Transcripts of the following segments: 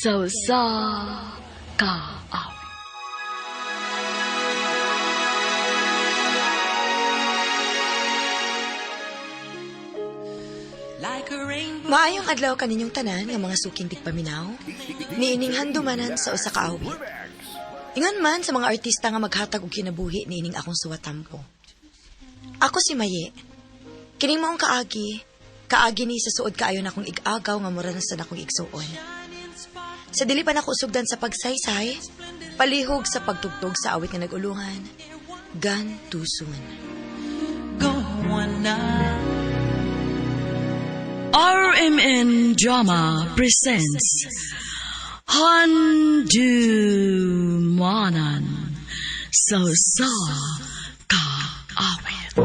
Sa usa ka awit. Maayong adlaw kaninyong tanan nga mga suking tigpaminaw, niining handumanan sa usa ka awit. Ingon man sa mga artista nga maghatag og kinabuhi niining akong suwatampo. Ako si Maye. Kining maong kaagi, kaagi ni sa suod kaayo na akong igagaw nga mura na sa akong igsuon. Sa dili pa nako sugdan sa pagsaysay, palihog sa pagtugtog sa awit nga nag-ulungan, Gone Too Soon. RMN Drama presents Handumanan sa usa ka awit.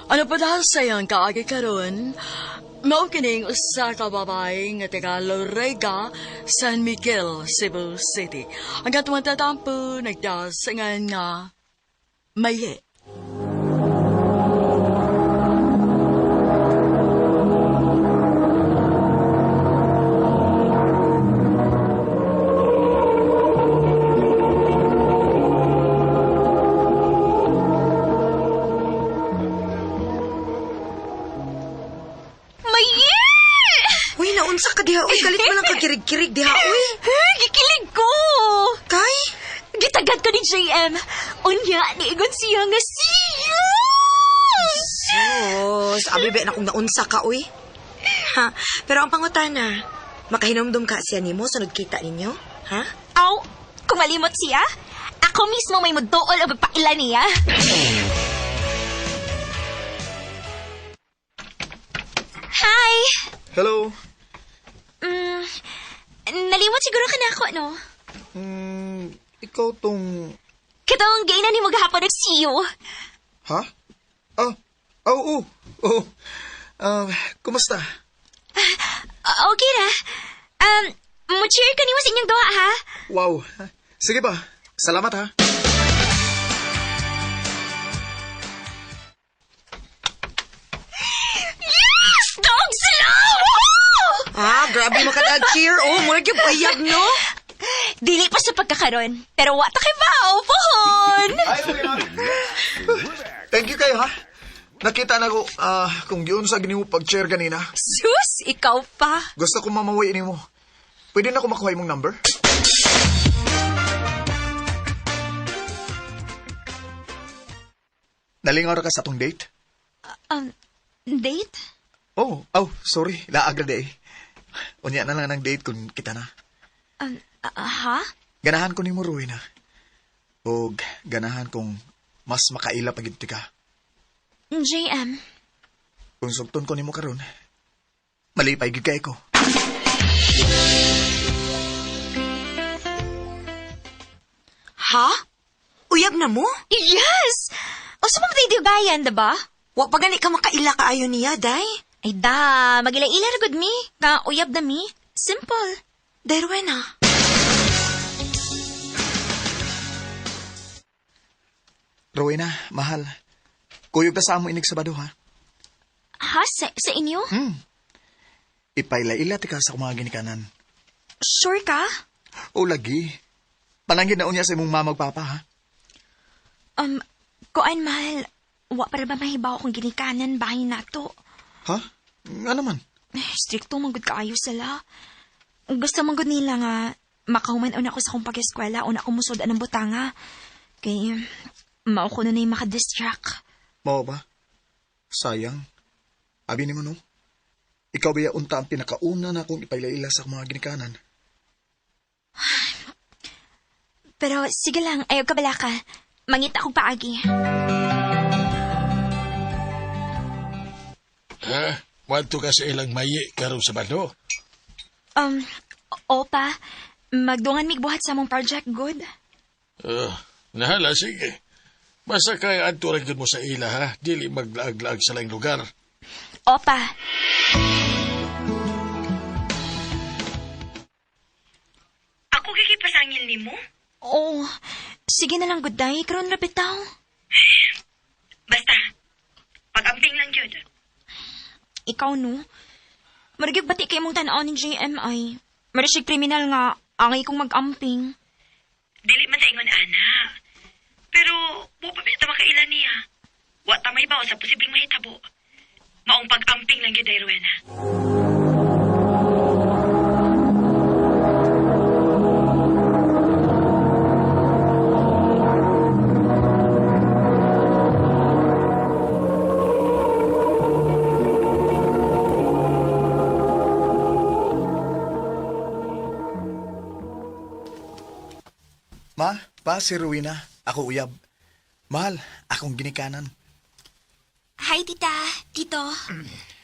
Ano pa dahil sa iyang kaagi karon? Mao kining usa ka babae nga taga Lorega, San Miguel, Cebu City. Ang katuwang tatampo nagdasangan nga Maye. Maye! Uy, naunsa ka diha, uy, kalit mo lang kakirig-kirig diha, uy. Gikilig ko! Kay? Gitagad ko ni JM. Unya, niingon siya nga siya! Sus, abi ba na kung naunsa ka, uy. Ha, pero ang pangutana, makahinumdum ka siya nimo sunod kita ninyo? Ha? Aw, kung malimot siya, ako mismo may muduol o magpaila niya. Hi! Hello. Nalimot siguro ka na ako, no? Ikaw tong... Katong gay na ni mo gahapon nag-see you. Ha? Ah, oh, oh, oh. Kumusta? Okay ra. Mo-cheer ka nimo sa inyong duha, ha? Wow. Sige ba? Salamat, ha? Yes! Dog sila! Woohoo! Ah, grabe makatag-cheer. Oh, murag yung payag, no? Dili pa sa pagkakaron, pero wa ta kay bao, pohon! Thank you kayo, ha? Nakita na ko kung yun sa ginimo pag-chair ganina. Sus, ikaw pa. Gusto ko mamawi nimo. Pwede na ko makuha imong number? Nalingaw ra ka sa atong date? Date? Oh, sorry. Laag na day. Unya na lang ang date kung kita na. Ha? Ganahan ko nimo, Rowena. Og ganahan kong mas makaila pag ito ka. JM, Kung sugton ko nimo karon, malipay gid kay ko. Ha? Uyab na mo? Yes! O sa mga diugayan, diba? Wa pa gani ka makaila kaayo niya, day. Ay da, magila-ila ra gud mi. Ka uyab na mi. Simple. Day, Rowena. Rowena, mahal. Kuyog ta sa amo inig Sabado, ha? Ha? Sa inyo? Ipaila-ila ti ka sa akong mga ginikanan. Sure ka? O lagi. Pananggid na unya sa imong mama ug papa, ha? Kuan mahal, wa para ba mahibaw akong ginikanan bahay nato? Ha? Nga naman. Stricto man gud kaayo sila. Gusto man gud nila nga makahuman una ko sa akong pag-eskwela, una ko musod anang butanga. Kay mao ko na na yung makadistract. Mao ba? Sayang. Abi nimo, no? Ikaw ba unta ang pinakauna na akong ipaila-ila sa akong mga ginikanan? Pero sige lang, ayaw ka bala ka. Mangita akong paagi. Ha? Wadto ka sa ilang mayi karon sa balo? Opa, magdungan mig buhat sa among project, good? Nahala, sige. Basta kay adto ra gyud mo sa ila, ha? Dili maglaag-laag sa laing lugar. Opa. Ako gikipasangil nimo? Oh, sige na lang, good day. Karon ra bitaw. Basta, pag-amping lang yun. Ikaw no? Marigig bati kay mong tan-aw ni JM ay. Marigig kriminal nga, angay kong mag-amping. Dili man sa ingon, ana. Pero, wa pa ta makaila niya. Wa ta may sa posibleng mahitabo. Maong pag-amping lang yun, Rowena. Ma, pa si Rowena. Ako uyab. Mahal, akong ginikanan. Hi, tita. Tito.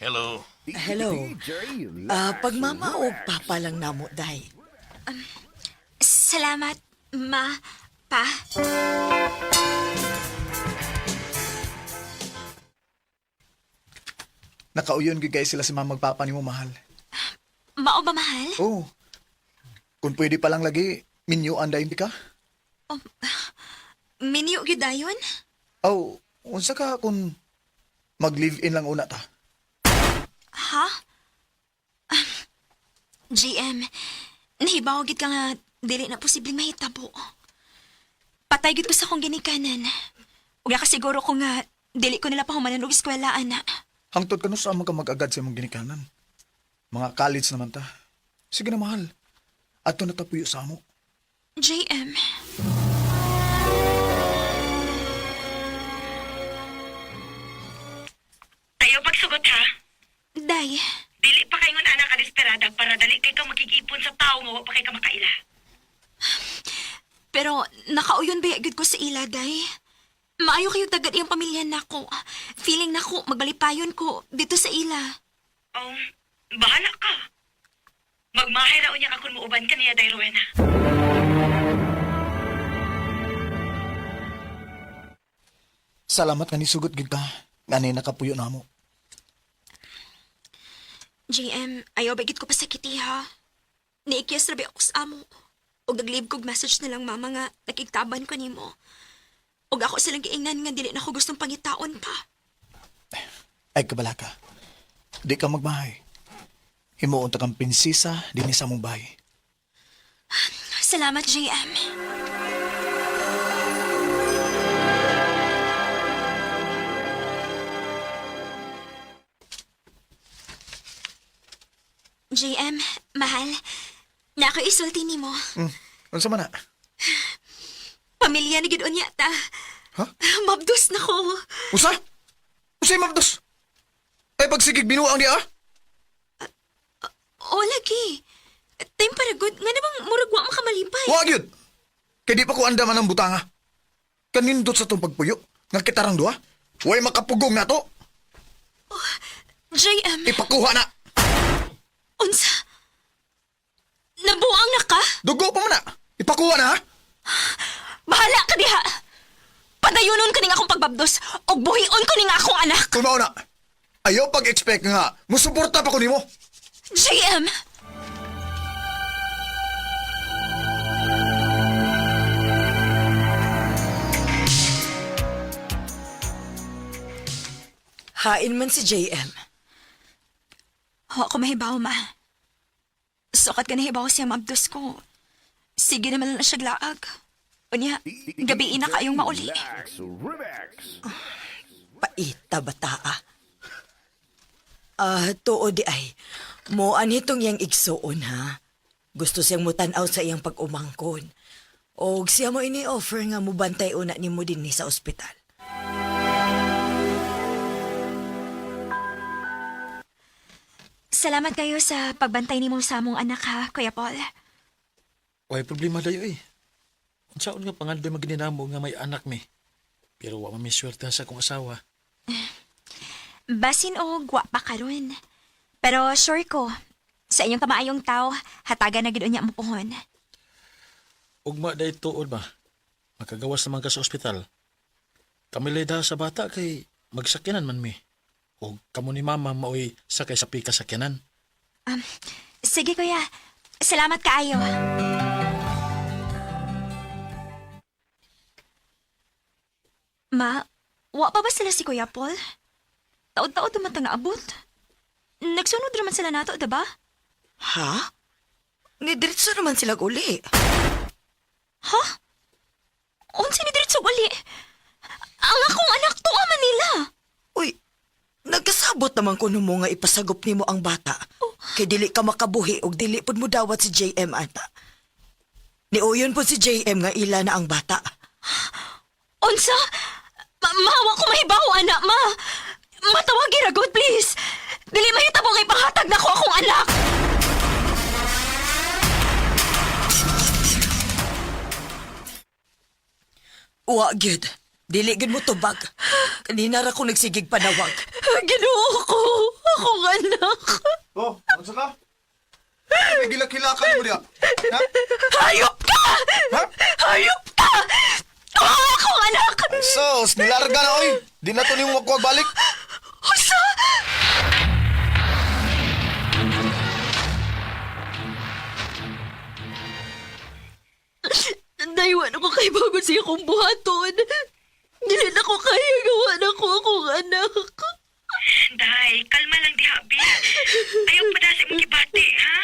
Hello. Hello. Ah, pagmama o papa lang namo, day. Salamat, ma, pa. Nakauyon gyud kay sila si mama magpapa nimo, mahal. Mao ba, mahal? Oh. Kung pwede pa lang lagi, minyo andayin di ka? Minyo gyud dayon? Aw, unsa ka kung mag-live-in lang una ta? Ha? GM, nahibaw gid ka nga dili na posibleng mahitabo. Patay gid ko sa akong ginikanan. Ug nakasiguro ko nga dili ko nila pahumanan og eskwela ana. Hangtod ka no sa ka mag-agad sa imong ginikanan. Mga college naman ta. Sige na, mahal. Ato na tapuyo sa amo. JM. Ayaw pagsugot, ha? Day, Dili pa kaingon ana ka desperada para dali kay ka makikipon sa tao nga wa pa kay ka makaila. pero nakauyon ba gid ko sa ila, day? Maayo kayo tagad iyang pamilya nako. Feeling nako magbalipayon ko dito sa ila. Oh, bahala ka. Magmahay ra unya ka kung muuban ka niya, Day Rowena. Salamat nga nisugot gid ka. Ngani nakapuyo na mo. JM, ayaw ba gid ko pasakiti ha? Niikyas rabi ako sa amo. Og nag-leave kog message na lang mama nga nakigtaban ko nimo. Og ako silang giingnan nga dili na ko gustong pangitaon pa. Ay, kabala ka. Di ka magmahay. Himuon ta kang prinsesa dinhi sa among bahay. Salamat, JM. JM, mahal. Na ako isulti nimo. Unsa man na? Pamilya ni gid unya ta. Ha? Mabdos na ko. Usa? Usay mabdos? Ay pagsigig binuang di ah? O lagi. Time para good. Nga namang murag wa makamalipay. Wa gyud. Kay di pa ko andaman ang butanga. Kanindot sa tong pagpuyo. Nga kitarang duha. Way makapugong nato. JM, Ipakuha na. unsa? Nabuang na ka? Dugo pa man na. Ipakuha na ha. Bahala ka diha. Padayunon ko ning akong pagbabdos og buhion ko ning akong anak. Kung mao na. Ayaw pag-expect nga. Musuporta pa ko nimo. JM! Hain man si JM. Ho ako mahibaw, ma. Sukat ka nahibaw siya mabdos ko. Sige naman lang siya glaag. Unya, gabi na kayong mauli. Paita bataa. Ah, tuo di ay. Mo anitong iyang igsuon ha. Gusto siyang mutanaw sa iyang pag-umangkon. Og siya mo ini-offer nga mubantay una nimo dinhi sa ospital. Salamat kayo sa pagbantay nimo sa among anak ha, Kuya Paul. Way problema dayo eh. Unsaon nga pangandoy magininamo nga may anak mi. Pero wa man mi swerte sa akong asawa. Basin og wa pa karon. Pero sure ko, sa inyong kamaayong tao, hatagan na gid unya mo puhon. Ugma day tuod ba? Makagawas naman ka sa ospital. Kamilay da sa bata kay magsakyanan man mi. O kamo ni mama maoy sakay sa pika sakyanan. Sige kuya, salamat kaayo. Ma, Wa pa ba sila si Kuya Paul? Taod-taod naman ta nga abot. Nagsunod naman sila nato, diba? Ha? Nidiretso naman sila uli. Ha? Unsa ni diretso uli? Ang akong anak to Manila. Uy, nagkasabot naman kuno mo nga ipasagop nimo ang bata. Kay dili ka makabuhi og dili pud mo dawat si JM ata. Niuyon po si JM nga ila na ang bata. Unsa? Ma, wa ko mahibaw, anak, ma. Matawagi ra god, please. Dili mahitabo kay pahatag nako akong anak. Wa gyud. Dili gyud mo tubag. Kanina ra ko nagsigig panawag. Ginoo ko, akong anak. Oh, ano ka? May gilak-hilakan mo diya. Ha? Hayop ka! Ha? Hayop ka! Oh, akong anak! Sos, nilarga na oy. Di na to nimo makuha balik. Unsa? Naiwan ako kay bago siya kong buhaton. Dili na ko kaya gawa na ko akong anak. Day, kalma lang diha, Bi. Ayaw pa sa imong gibati, ha?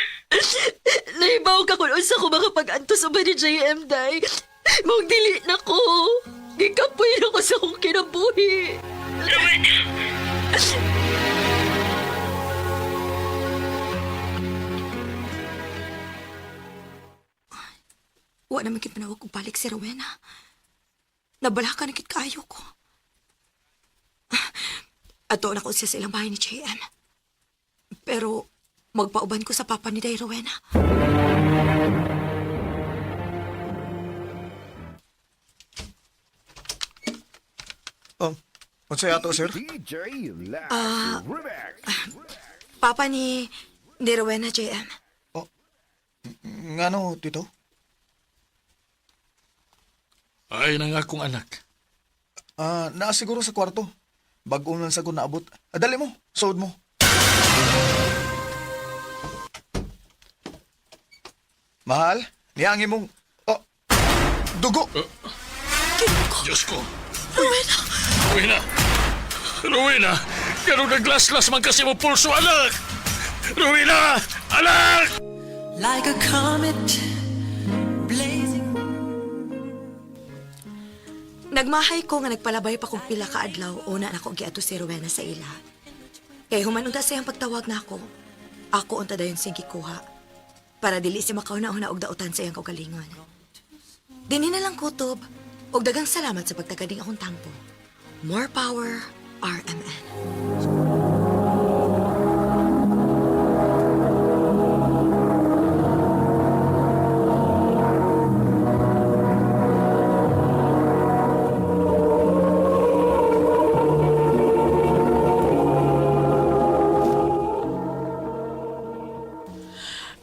Naibaw ka kung unsa ko makapag-antos sa ni JM, day. Mong dili na ko. Gikapoy na ko sa akong kinabuhi. Rowena, Wa naman kit manawag kong balik si Rowena. Nabala ka na kit kaayo ko. Ato na ko siya sa ilang bahay ni JM. Pero magpauban ko sa papa ni Day Rowena. Oh, unsa ato, sir? DJ Lax Remix. Papa ni Rowena, JM. Oh, ngano, tito? Ay na nga akong anak. Ah, naa siguro sa kwarto. Bago man sa naabot. Ah, dali mo, suod mo. Mahal, niya ang imong... Oh, dugo! Diyos ko. Rowena! Rowena! Rowena! Ganun naglaslas man kasi mo pulso, anak! Rowena! Anak! Like a comet blazing. Nagmahay ko nga nagpalabay pa kong pila ka adlaw una nako giadto si Rowena sa ila. Kay human unta siyang pagtawag nako. Ako unta dayon siyang gikuha para dili siya makauna-una og dautan sa iyang kaugalingon. Dinhi na lang kutob og daghang salamat sa pagtagading akong tampo. More power, RMN.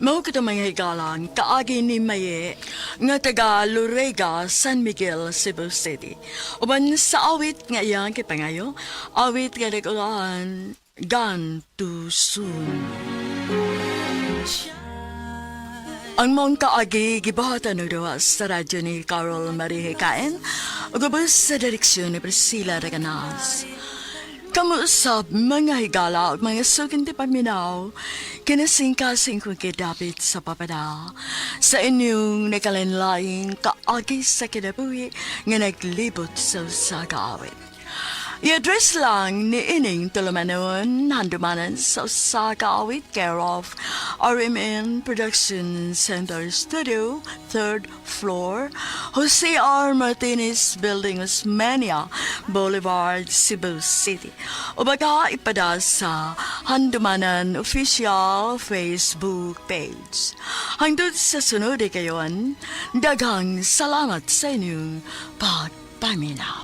Mao kita mga higalan, kaagi ni Maye, nga taga Lorega, San Miguel, Cebu City. Uban sa awit nga iyang kipangayo, awit nga nag-ulaan, Gone Too Soon. Ang mong kaagi gibahatan ng gawa sa radyo ni Carol Marie Hikain, ug ubos sa direksyon ni Priscilla Reganas. Kamuusap mga higala ug mga sukin ti paminaw, kinasingkasing kong kidapit sa papada, sa inyong nakalinlaing kaagi sa kinabuhi nga naglibot sa usa ka awit. I-address lang ni Ining Tulumanon, handumanan sa usa ka awit, care of RMN Production Center Studio, 3rd floor, Jose R. Martinez Building, Osmeña Boulevard, Cebu City. O baka ipada sa Handumanan Official Facebook page. Hangtod sa sunod kayon, daghang salamat sa inyong pagpaminaw.